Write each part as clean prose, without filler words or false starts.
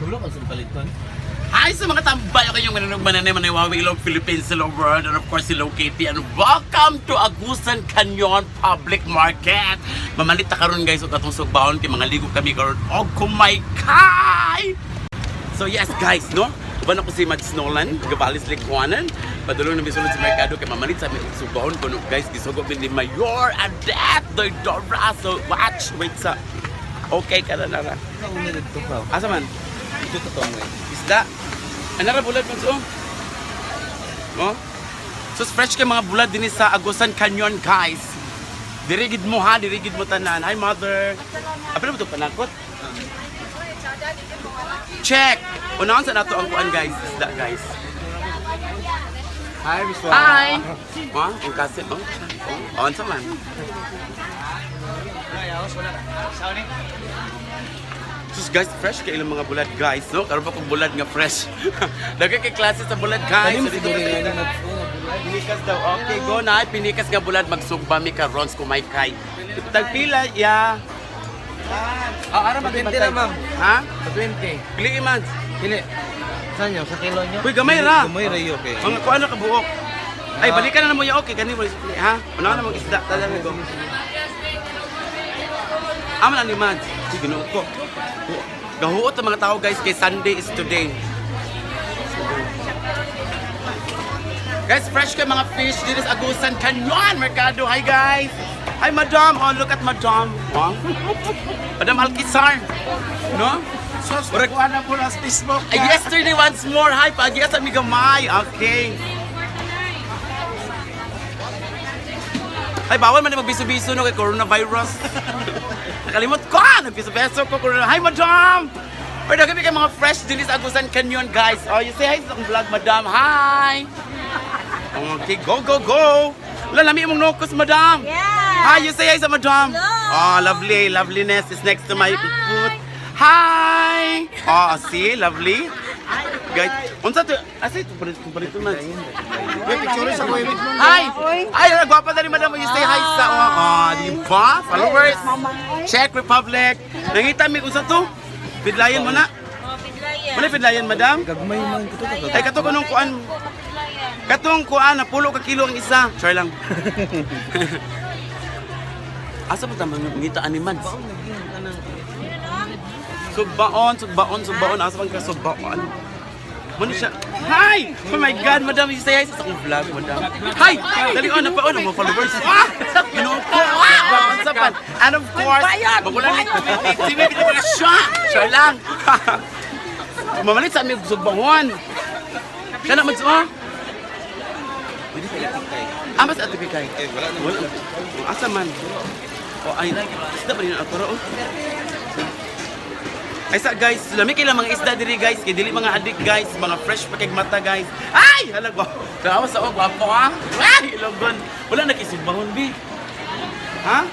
Wala ka sa paliton. Hi sa mga tambay kayong mananog mananay manaywawi ilog Philippines, hello world, and of course hello Katie, and welcome to Agusan Canyon Public Market. Mamalit ta karon, guys, og atong sugbaon kay mga ligo kami karon og kumaykay. So yes guys, no? Uban ako si Mads Nolan, Gavalis Likwanan. Padulong na misulod sa merkado kay mamalit sa aming sugbaon kuno, guys, gisugo ni Mayor Adet Dora. So watch, wait sa. Okay ka na nara. Ikaw una dito pa. Asa man? Ito to tong eh. Isda. Ano ra bulad man so? Oh? So fresh kay mga bulad dinhi sa Agusan Canyon, guys. Dirigid mo ha, dirigid mo tanan. Hi, mother. Apil mo to panakot? Check. Unahon sa nato ang kuan, guys, isda, guys. Hi, Biswa. Hi. Ha, ang kasin oh. Oh, unsa man? Sus guys, fresh kay ilang mga bulad, guys, no? Karon pa kong bulad nga fresh. Daghan kay klase sa bulad, guys. Kanim So, dito siguro sa nga ni Mads. Oh, Pinikas daw. Okay, go na. Pinikas nga bulad magsugba mi karon sa kumaykay. Tagpila ya. Ah, ara man 20 na, ma'am. Ha? Sa 20. Pili man. Pili. Saan nyo? Sa kilo nyo? Uy, gamay ra. Gamay ra yun, okay. Mga kuan na kabuok. Ay, balikan na mo ya, okay kani mo ha. Una na mag isda talaga go. Amo na ni man. Sige, Ginoo ko. Gahuot ang mga tao, guys, kay Sunday is today. Guys, fresh kay mga fish dito sa Agusan Canyon Mercado. Hi guys. Hi madam. Oh, look at madam. Oh. Madam Alquizar. No? Sus, nagkuha na po na sa Facebook. Ay, yesterday once more. Hi, pagi sa migamay. Okay. Ay, bawal man na magbiso-biso no kay coronavirus. Nakalimot ko, ah! Nagbiso-beso ko corona. Hi, madam! Oy, daghan kay mga fresh dinhi sa Agusan Canyon, guys. Oh, you say hi sa akong vlog, madam. Hi! Okay, go, go, go! Wala, lami imong nokos, madam. Yeah. Hi, you say hi sa madam. Hello. Oh, lovely. Loveliness is next to my foot. Hi! Oh, see? Lovely. Guys, unsa to? Asa ito? Palit palit man. May picture sa kuya. Hi! Ay, gwapa na ni madam. You say hi sa oh, oh, di ba? Followers. Czech Republic. Nangita mi unsa to? Bidlayan mo na. Oh, pidlayan. Wala bidlayan, madam? Gagmay man ko to. Ay, kato kanong kuan. Katong kuan na pulo ka kilo ang isa. Try lang. Asa pa tamang ngita ani man? Sugbaon, sugbaon, sugbaon. Asa man ka sugbaon? Mano siya? Hi! Oh my God, madam, you say hi sa akong vlog, madam. Hi! Dali on, napaon ang mga followers. Ah! Ginoo ko. Ah! Sa pan. And of course, magulan ni si Baby na siya. Siya lang. Mamalit sa aming sugbaon. Siya na magsuo. Pwede sa itik kay. Ah, mas ate Pikay. Eh, wala na. Wala. Oh, asa man? Oh, ay, isda pa rin ang atoro, oh. Ay sa guys, lami kay lang mga isda diri, guys, kay dili mga adik, guys, mga fresh pa kay mata, guys. Ay, hala ko. Tawa sa og gwapo ah. Ay, ilogon. Wala na kisugbahon bi. Ha?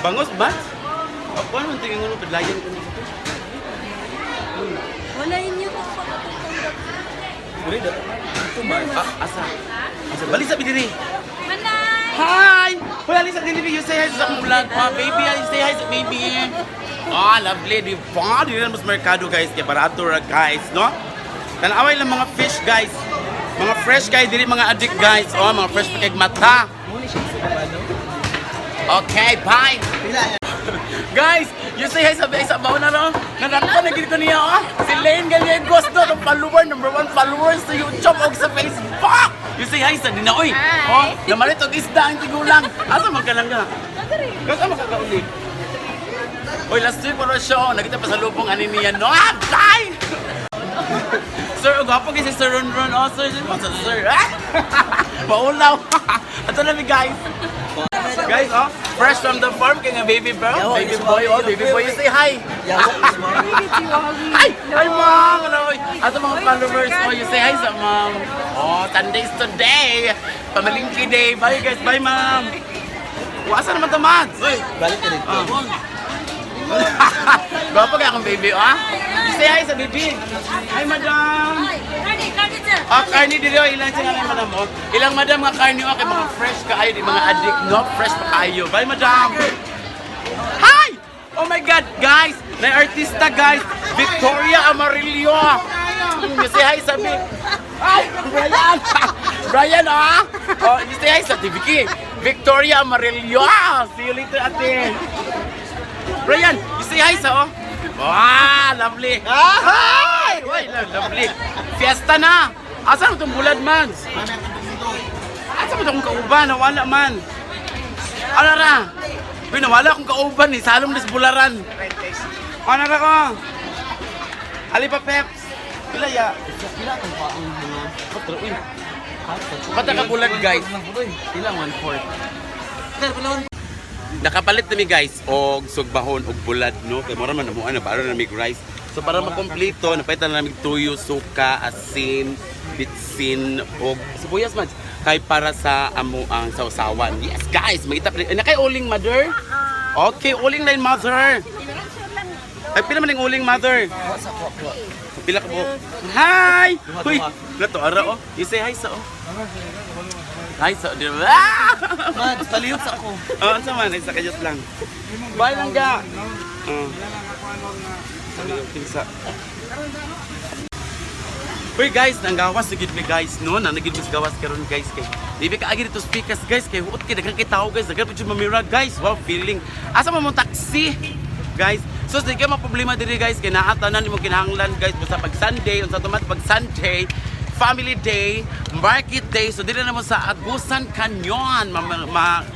Bangos ba? O, kuan man tingin mo padlayan ko nito. Wala yun yung pagkatutong. Pwede da. Ito man. Ah, asa? Asa bali sa bidiri. Manay! Hi! Wala Lisa Delivery, you say hi sa akong vlog. Oh, baby, you say hi sa baby. Oh, lovely, di ba? Di na mas merkado, guys. Kaya barato ra, guys, no? Tanaway lang mga fish, guys. Mga fresh guys, dili mga addict, guys. Oh, mga fresh pa kay mata. Muna siya sa ano. Okay, bye. Guys, you say hi sa sa baon na no? Narakpan na gid ko niya oh. Si Lane Gallegos no, ang follower number one follower sa YouTube og sa Facebook. You say hi sa dina oy. Hi. Oh, namalit og isda ang tigulang. Asa man ka lang ka? Guys, asa man ka kauli? Oy, last week pa siya oh. Nakita pa sa lubong ani niya no. Ah, bye! Sir, ang gwapo kasi Sir Ron Ron. Oh, sir, sir, sir, sir. Ah! Paulaw. Ato na mi, guys. Guys, oh, fresh from the farm kay nga baby bro. Baby boy, oh, baby boy, you say hi. Hi! Hi, mom! Ano, ato mga followers, oh, you say hi sa mom. Oh, Sundays today. Pamalingki day. Bye, guys. Bye, ma'am. Wasa naman tamad. Uy, balik ka dito. Gwapo kaya akong baby, ah. You say hi sa baby. Hi, madam. Cardi, cardi sir! Ah, karni dili oh, ilang sila ng madam oh. Ilang madam nga karni oh, kay mga fresh kaayo di mga addict no, fresh pa kaayo. Bye, madam. Hi! Oh my God, guys! May artista, guys. Victoria Amarillo. You say hi sa Vic. Ay, Brian. Brian, ah. Oh, you say hi sa TV. Victoria Amarillo. See you later, ate. Brian, you say hi sa oh. Wow, lovely. Hi! Uy, lovely. Fiesta na. Asa mo itong bulad, Mads? Asa mo itong kauban? Nawala man. Ano ra? Uy, nawala akong kauban eh. Salom des bularan. Ano ra ko? Ali pa, Peps. Pila ya? Pila itong paong mga... Patro, uy. Bata ka bulag, guys. Pila, 1-4. Nakapalit nami guys og sugbahon og bulad no kay mura man amuan na baro na mig rice. So para makompleto napalitan na namig tuyo, suka, asin, bitsin og sibuyas man kay para sa amo ang sausawan. Yes guys, maita pa na kay uling mother. Okay, uling line mother. Ay pila man ning uling mother? Pila ka buok? Hi! Huy, lato ara oh. You say hi sa oh. Hi sa di ba? Ah! Mads, palihog sa ako. Oh, unsa man isa kayot lang. Bye lang ga. Oh. Sabi yung kinsa. Uy guys, nanggawas na gid mi guys no, na nagid mis gawas karon guys kay. Di ba kaagi dito speakers guys kay huot kay daghan kay tao guys, daghan pud mamira guys. Wow, feeling. Asa man mo taxi? Guys, so di kay problema diri guys kay naa tanan nimo kinahanglan guys basta pag Sunday, unsa to man pag Sunday, Family Day, Market Day. So dili na mo sa Agusan Canyon,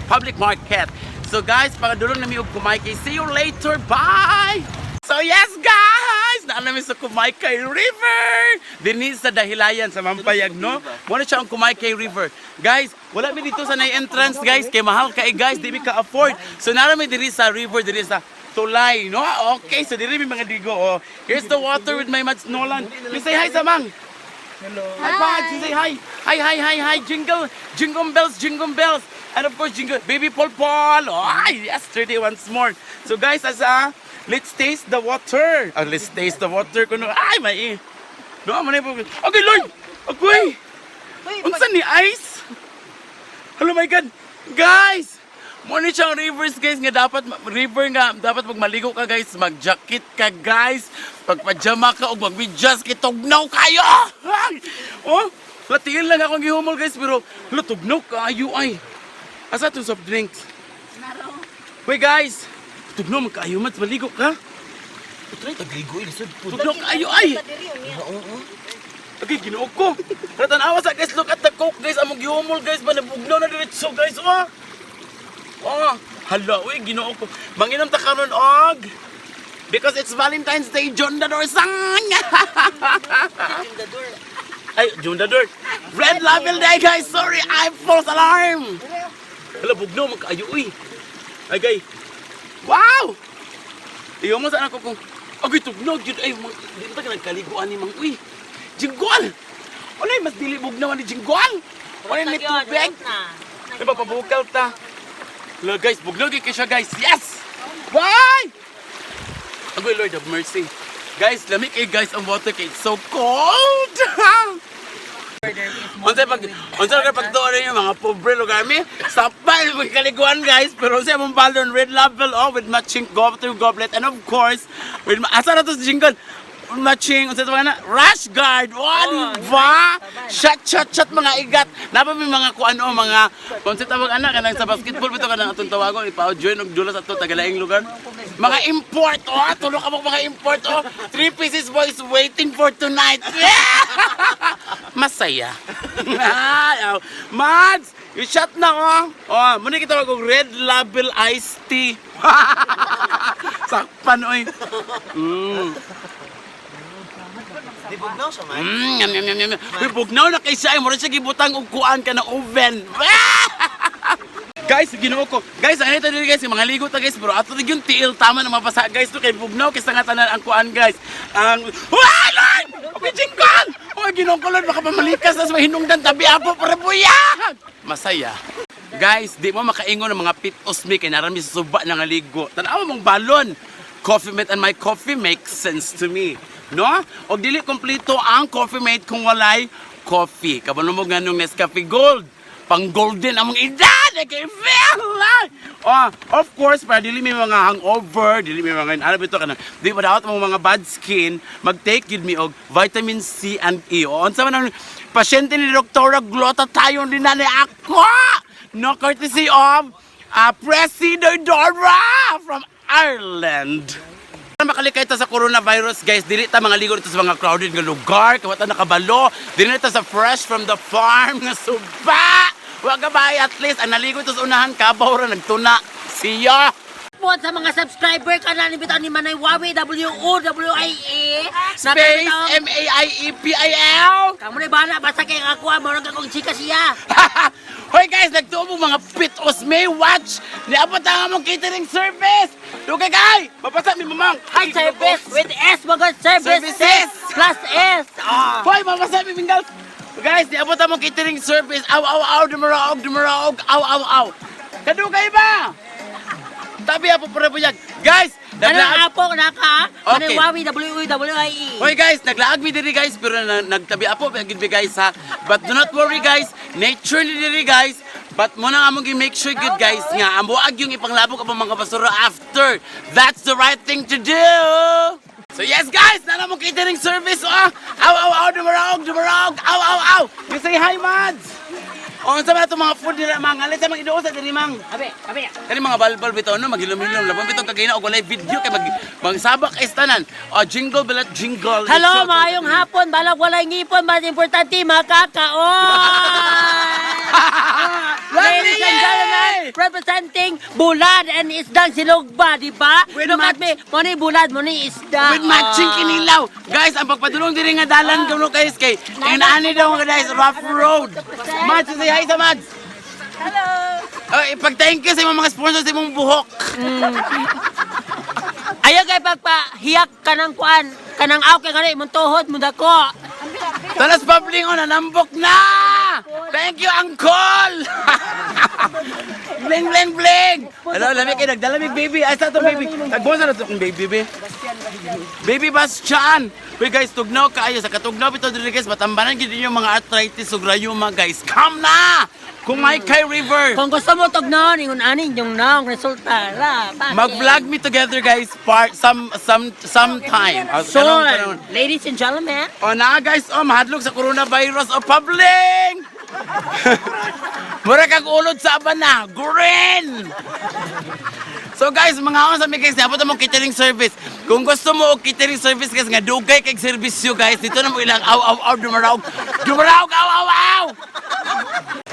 public market. So guys, pagadulong na mi og Kumaykay. See you later. Bye. So yes guys, naa nami sa Kumaykay River. Dinhi sa Dahilayan sa Mampayag no. Mo na siya ang Kumaykay River. Guys, wala mi dito sa nay entrance guys kay mahal kay guys, di mi ka afford. So naa mi diri sa river diri sa tulay no. Okay, so diri mi mga digo oh. Here's the water with my Mads Nolan. You say hi sa mang. Hi, Pods. You say hi. Hi, hi, hi, hi. Jingle, jingle bells, jingle bells. And of course, jingle, baby Paul Paul. Oh, yesterday once more. So guys, as let's taste the water. Let's taste the water. Kuno, ay, may. No, man po. Okay, Lord. Okay. Unsa ni ice? Hello my God. Guys, mo ni siyang rivers guys nga dapat river nga dapat pag maligo ka guys, mag-jacket ka guys, pagpajama ka og magmedyas kay tugnaw kayo. Ay! Oh, latiin lang akong gihumol guys pero hala tugnaw kaayo ay. Asa itong soft drinks? Wait guys, tugnaw man kaayo mat maligo ka. Try tagligo, ilisod po. Tugnaw kaayo ay. Okay, ginoo ko. Pero tanawa sa guys, look at the coke guys. Among gihumol guys, ba nabugnaw na diretso guys. Oh. Oh, hala, uy, ginoo ko. Manginom ta karon og because it's Valentine's Day, John the Door sang. Ay, John the Door. Red Label Day guys, sorry, I'm false alarm. Hala, bugnaw man kaayo uy. Ay, gay. Wow! Iyo mo sa anak ko kung Agoy, tugnog yun. Ay, mang, di ba ka nagkaliguan ni Mang Uy? Jinggol! Walay, mas dili bugnaw ni Jinggol! Walay, may tubig! Ay, mapabukal ta. Hello guys, bugnaw gyud kay siya guys. Yes! Why? Agoy, Lord have mercy. Guys, lamig kay guys ang water kay it's so cold. Unsa kay pagtuon ninyo mga pobre lugar mi? Sapay mo kaliguan guys, pero unsa among balon red label oh with matching go to goblet and of course with asa na to sa jingle matching unsa to na rash guard. Wa di ba? Shot shot shot mga igat. Napa may mga kuan o mga unsa tawag ana kanang sa basketball bitaw kanang atong tawagon ipa-join og dulas ato tagalaing lugar. Mga import oh, tulo ka mo mga import oh. Three pieces boys waiting for tonight. Yeah! Masaya. Ay, aw. Mads, you shot na oh. Oh, muna kita og red label iced tea. Sakpan oy. Di bugnaw siya, man. Yum, yum, yum, yum. Uy, bugnaw na kay siya. Ay, mura siya gibutang og kuan ka na oven. Guys, Ginoo ko. Guys, ang ito diri guys, yung mga ligo ta guys, pero ato yung tiil tama na mapasa guys to kay bugnaw kay nga tanan ang kuan guys. Ang Wah, Lord! Okay, jingkon! Oh, Ginoo ko Lord, baka pamalikas tas mahinungdan tabi apo para buya. Masaya. Guys, di mo makaingon ng mga pitos mi kay narami sa suba na nga ligo. Tanawa mong balon. Coffee mate and my coffee makes sense to me. No? Og dili kompleto ang coffee mate kung walay coffee. Kabalo mo nganong Nescafe Gold. Pang golden among edad. Kay feel. Oh, of course, para dili may mga hangover, dili may mga ano bito kana. Di ba dapat mo mga bad skin, mag-take gid mi og vitamin C and E. O unsa man ang pasyente ni Doktora Glota tayo din na ni ako. No courtesy of Presi Dora from Ireland. Para makalikay ta sa coronavirus, guys, dili ta mga ligo dito sa mga crowded nga lugar, kay wa ta nakabalo, dili ta sa fresh from the farm nga suba. Wa ka ba at least ang naligo ito sa unahan kabaw ra nagtuna. Siya. Po sa mga subscriber ka na ni bitaw ni Manay Wawi W O W I E. Space M A I E P I L. Kamu na bana basta kay ako mo nang akong chika siya. Hoy guys, nagtuo mo mga pitos may watch. Niabot ang among catering service. Dugay kay. Mapasa mi mamang. Hi service with S mga service Services. plus S. Ah. Hoy, mapasa mi minggal. Guys, niabot ang among catering service. Aw aw aw dumaraog dumaraog. Aw aw aw. Kadugay ba? Tabi apo pare buyag. Guys, Ano naglaag. apo naka? Manay Okay. Wawi W O W I E. Hoy guys, naglaag mi diri guys pero na, nagtabi apo gid mi guys ha. But do not worry guys, nature ni diri guys. But mo na among gi-make sure good guys nga amo ag yung ipanglabog ang mga basura after. That's the right thing to do. So yes guys, nana mo catering service oh. Aw aw aw dumaraog dumaraog. Aw aw aw. You say hi Mads. Oh, unsa man ato mga food dira mang alis sa mga iduo sa diri mang. Abi, abi. Kani mga balbal bitaw no maghilom-hilom labon bitaw kagina og walay video kay mag magsabak is tanan. O jingle belat jingle. Hello, maayong hapon. Balag walay ngipon, mas importante makakaon. Ladies and gentlemen, representing Bulad and Isdang Sinugba, di ba? With Look at me, mo ni Bulad, mo ni Isda. With matching Ah. kinilaw. Guys, ang pagpadulong diri nga dalan kuno guys kay inaani daw nga guys rough road. Mads, say hi sa Mads. Hello! Oh, ipag-thank you sa imong mga sponsors sa imong buhok. Ayaw kay pagpahiyak ka ng kuan, kanang aw kay kanang imong tuhod mo dako. Talas publing on nanambok na. Thank you, Uncle. Bling bling bling. Hello, lamig kay nagdalamig baby. Ay sa to baby. Tagbuon sa to akong baby be. Baby Bastian. Uy guys, tugnaw kaayo sa katugnaw bitaw diri guys, matambanan gid ninyo mga arthritis ug rayuma guys. Come na! Kumaykay River. Kung gusto mo tugnaon, ingon ani inyong naong resulta la. bakit? Mag-vlog me together guys part sometime. Ah, So, karon, karon. ladies and gentlemen, O na guys, oh mahadlok sa coronavirus o publing. Mura kag ulod sa abana, green. So guys, mga on sa mi guys, niabot among catering service. Kung gusto mo og catering service guys nga dugay kay serbisyo guys, dito na mo ilang aw aw aw dumaraog. Dumaraog aw aw aw.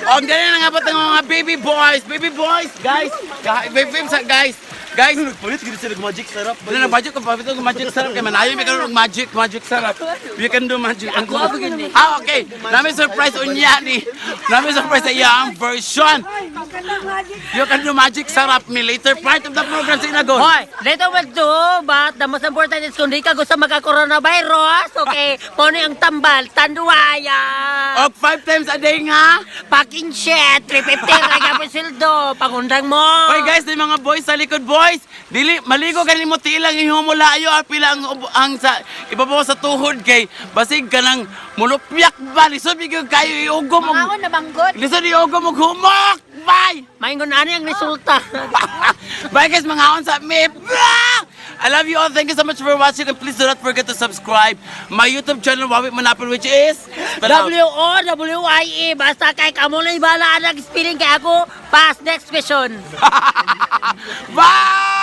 O ang dali na nga ang mga baby boys, guys. Baby guys. Guys, Nagpalit gid sila magic sarap. ano na magic ko pa ito magic sarap kay manayo may karon og magic magic sarap. You can do magic. Ah okay. Nami surprise unya ni. Nami surprise sa iyang version. You can do magic sarap me later part of the program sa inagon. Hoy, later will do, but the most important is kung di ka gusto magka-coronavirus, okay, mo ni ang tambal, tanduaya. Og five times a day nga. Packing shit, 350 ra gyapon sweldo, pangundang mo. Hoy guys, may mga boys sa likod boys. Dili maligo ganin mo tilang ihimo layo apila ang sa ibabaw sa tuhod kay basig ka nang mulupyak ba lisod bigyo kayo iugom og Ako nabanggod. lisod iugom og humok. Bye. Maingon ani ang resulta. Bye guys, mga on sa me. I love you all. Thank you so much for watching and please do not forget to subscribe my YouTube channel Wawi Manapin which is Spell out. W O W I E basta kay kamo na ibala ang spelling kay ako. Pass next question. Bye!